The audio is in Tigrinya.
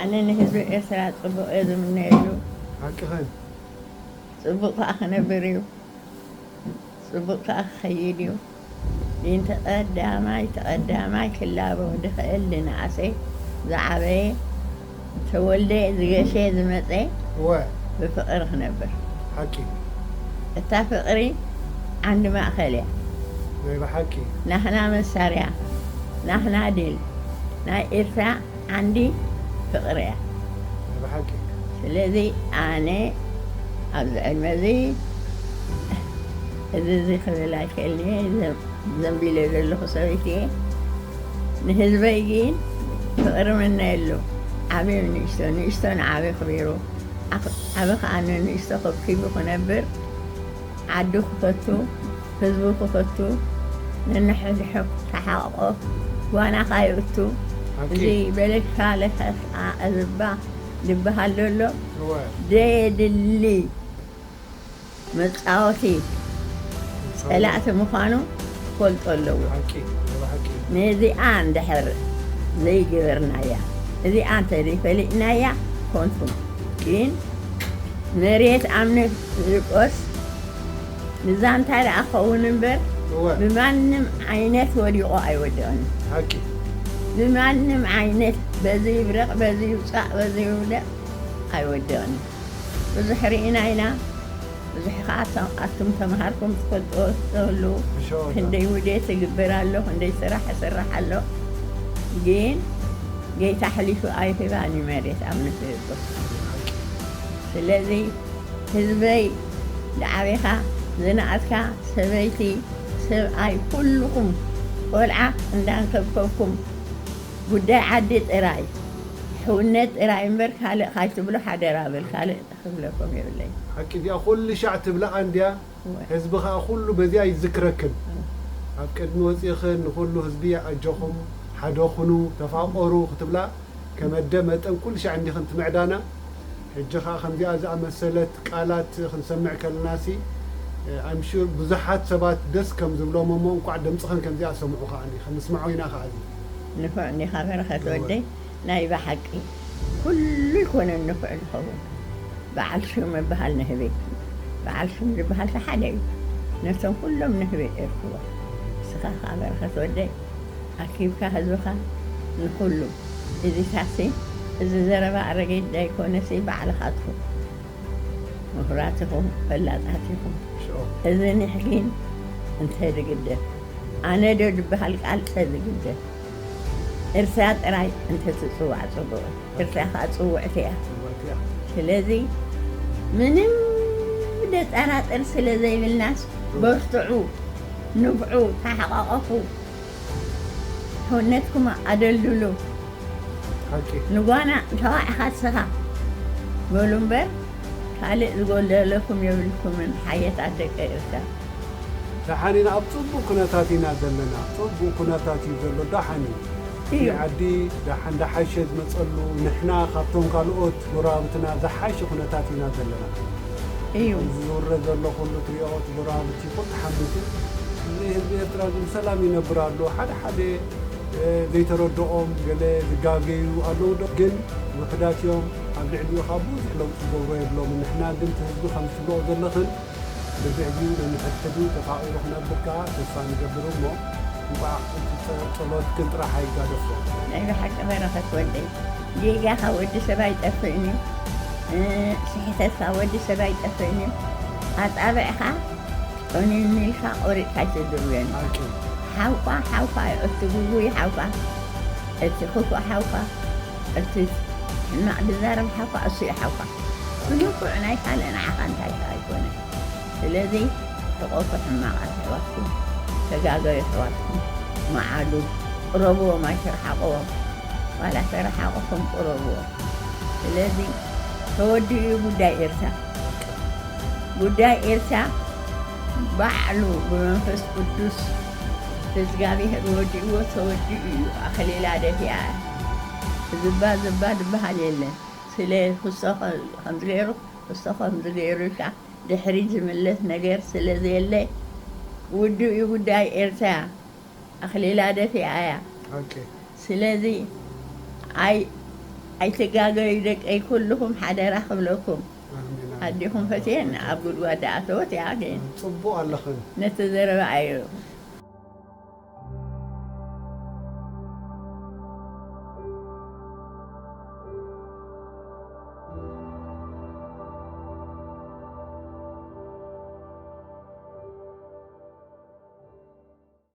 ኣነ ንህዝቢ ኤርትራ ጽቡቕ እየ ዝምነየሉ። ሓቅኸን። ጽቡቕ ከኣ ክነብር እዩ። ጽቡቕ ከኣ ክኸይድ እዩ። ዲን ተቐዳማይ ተቐዳማይ ክላቦ ዝኽእል ዝነኣሰ ዝዓበየ ተወልደ ዝገሸ ዝመጸ እወ። ብፍቕሪ ክነብር። ሓቂ። እታ ፍቕሪ ዓንዲ ማእከል እያ። ናይ ብሓቂ። ናህና መሳርያ፣ ናህና ድል፣ ናይ ኤርትራ ዓንዲ ፍቕሪ እያ። ናይ ብሓቂ። ስለዚ ኣነ ኣብዚ ዕድመ እዚ እዚ እዚ ክብል ኣይክእልን እየ። ዘ- ዘንቢለ ዘለኹ ሰበይቲ እየ። ንህዝበይ ግን ፍቕሪ ምነየሉ። ዓብዩ ንእሽቶ፣ ንእሽቶ ንዓብዩ ክቢሩ፣ ዓኽ- ዓቢ ከኣ ንንእሽቶ ከብኪቡ ክነብር፣ ዓዱ ክፈቱ፣ ህዝቡ ክፈቱ፣ ነንሕድሕዱ ክተሓቋቖፍ፣ ጓና ካይእቱ፣ ሓቂ። እዚ በለካ ለካ ኣዝባ ዝበሃል ዘሎ እወ። ዘየድሊ መጻወቲ ጸላእቲ ምዃኑ ክፈልጡ ኣለዎ። ሓቂ። ናይ ብሓቂ። ነዚኣ እንድሕር ዘይገበርናያ፣ እዚኣ እንተዘይፈሊጥናያ ኮንቱ። ግን መሬት ኣምነ ፊልጶስ ንዛንታ ደኣ ክኸውን እምበር እወ። ብማንም ዓይነት ወዲቑ ኣይወድቕን። ሓቂ። ብማንም ዓይነት በዚ ይብረቕ፣ በዚ ይውጻእ፣ በዚ ይውደቕ ኣይወድቕን። ብዙሕ ርኢና ኢና። ብዙሕ ከኣ ኣቶም- ኣቱም ተምሃርኩም ትፈልጥዎ ትህሉ። ብሸወታ። ክንደይ ውዴት ይግበር ኣሎ፣ ክንደይ ስራሕ ይስራሕ ኣሎ። ግን ጌታ ሕሊፉ ኣይህባን እዩ መሬት ኣብ ንፍልጦ። ስለዚ ህዝበይ ዝዓቤኻ ዝነኣድካ ሰበይቲ ሰብኣይ ኩልኹም ቆልዓ እንዳንከብከብኩም ጉዳይ ዓዲ ጥራይ ሕውነት ጥራይ እምበር ካልእ ካይትብሎ ሓደራ በል። ካልእ ክብለኩም የብለይ። ሓቂ እዚኣ ኩሉ ሻዕ ትብላኣ እንድያ። እወ። ህዝቢ ኸዓ ኩሉ በዚኣ ይዝክረክን። ኣብ ቅድሚ ወፂእኽን ንኹሉ ህዝቢ ኣጆኹም ሓደ ኩኑ ተፋቐሩ ክትብላ ከመደ መጠን ኩሉ ሻዕ እንዲኽን ትምዕዳና። ሕጂ ኸዓ ከምዚኣ ዝኣመሰለት ቃላት ክንሰምዕ ከለናሲ ኣምሹር ብዙሓት ሰባት ደስ ከም ዝብሎም እሞ እንኳዕ ድምፅኽን ከምዚኣ ሰምዑ ኸዓ ከምስምዖ ኢና ኸዓ እዚ ንፉዕ እንዲኻ በረኸት ወደይ። ናይ ብሓቂ ኩሉ ኣይኮነን ንፉዕ ዝኸውን። በዓል ሽም ምብሃል ንህቢ በዓል ሽም ዝበሃል ሓደ እዩ። ነቶም ኩሎም ንህቢ እርክቦ። ንስኻ ከዓ በረኸት ወደይ ኣኪብካ ህዝብኻ ንኹሉ እዚታሲ እዚ ዘረባ ኣረጊት ዳይኮነሲ ባዕልኻትኩም ምሁራት ኢኹም ፈላጣት ኢኹም። ሽዑ እዚ ኒሕ ግን እንተ ዝግደፍ ኣነ ዶ ዝበሃል ቃል እንተ ዝግደፍ እርሳ ጥራይ እንተ ትጽዋዕ ጽቡቕ እዩ። እርሳ ከዓ ጽውዕቲ እያ። ጽውዕቲ እያ። ስለዚ ምንም ደጠራጥር ስለ ዘይብልናስ በርትዑ፣ ንፍዑ፣ ተሓቋቐፉ፣ ሕውነትኩም ኣደልድሉ። ሓቂ ንጓና ተባዕኻ ስኻ በሉ እምበር ካልእ ዝጎደለኩም የብልኩምን ሓየታት ደቂ ኤርትራ። ደሓን ኢና ኣብ ጽቡቕ ኩነታት ኢና ዘለና ጽቡቕ ኩነታት እዩ ዘሎ ደሓን እዩ እቲ እዩ። ዓዲ ደሓን ደሓሸ ዝመጸሉ ንሕና ካብቶም ካልኦት ጎረባብትና ዝሓሸ ኩነታት ኢና ዘለና እዩ ዝውረ ዘሎ ኩሉ ትሪኦ እቲ ጎረባብቲ ኩሉ ሓሚቱ እዚ ህዝቢ ኤርትራ ግን ሰላም ይነብር ኣሎ ሓደ ሓደ ዘይተረድኦም ገለ ዝጋገዩ ኣለዉ ዶ ግን ውሕዳት እዮም ኣብ ልዕሊኡ ካብ ብዙሕ ለውጢ ዝገብሮ የብሎም ንሕና ግን እቲ ህዝቢ ከም ትብልኦ ዘለኽን ብብዕድዩ ነንሕድሕዱ ተፋቒሩ ክነብር ከኣ ተስፋ ንገብር እሞ እንቋዕ እቲ ጸሎትክን ጥራሕ ኣይጋደፎ። ናይ ብሓቂ በረኸት ወደይ ጌጋ ካብ ወዲ ሰብ ኣይጠፍእን እዩ። ስሕተት ካብ ወዲ ሰብ ኣይጠፍእን እዩ። ኣጻብዕኻ ጦኒን ኢልካ ቆሪጥካ ኣይትድርብዮን እዩ። ሓቂ ሓውካ ሓውካ እዩ። እቲ ግጉይ ሓውካ፣ እቲ ክፉእ ሓውካ፣ እቲ ሕማቕ ዝዛረብ ሓውካ እሱ እዩ ሓውካ። ብንፉዕ ናይ ካልእ ንዓኻ እንታይ ከ ኣይኮነ። ስለዚ ተቆጡ ሕማቓት ኣሕዋትኩም፣ ተጋገዩ ኣሕዋትኩም፣ መዓዱ፣ ቅረብዎም ኣይትርሓቕዎም። ዋላ ተረሓቕኹም ቅረብዎም። ስለዚ ተወዲኡ እዩ ጉዳይ ኤርትራ። ጉዳይ ኤርትራ ባዕሉ ብመንፈስ ቅዱስ እግዚኣብሔር ወዲእዎ ተወዲኡ እዩ። ኣኽሊላ ደፊኣ እያ። ዝባ ዝባ ዝበሃል የለን። ስለ ክሶ ከምዚ ገይሩ ክሶ ከምዚ ገይሩ ኢልካ ድሕሪት ዝምለስ ነገር ስለ ዘየለ ውዱእ እዩ ጉዳይ ኤርትራ። ኣኽሊላ ደፊኣ እያ። ሓቂ ስለዚ ኣይ ኣይትጋገዩ ደቀይ ኩልኹም ሓደራ ክብለኩም። ኣሜን። ኣዴኹም ፈትየን ኣብ ጉድጓድ ኣተወት እያ ግን ጽቡቕ ኣለኽን። ነቲ ዘረባ ኣዩ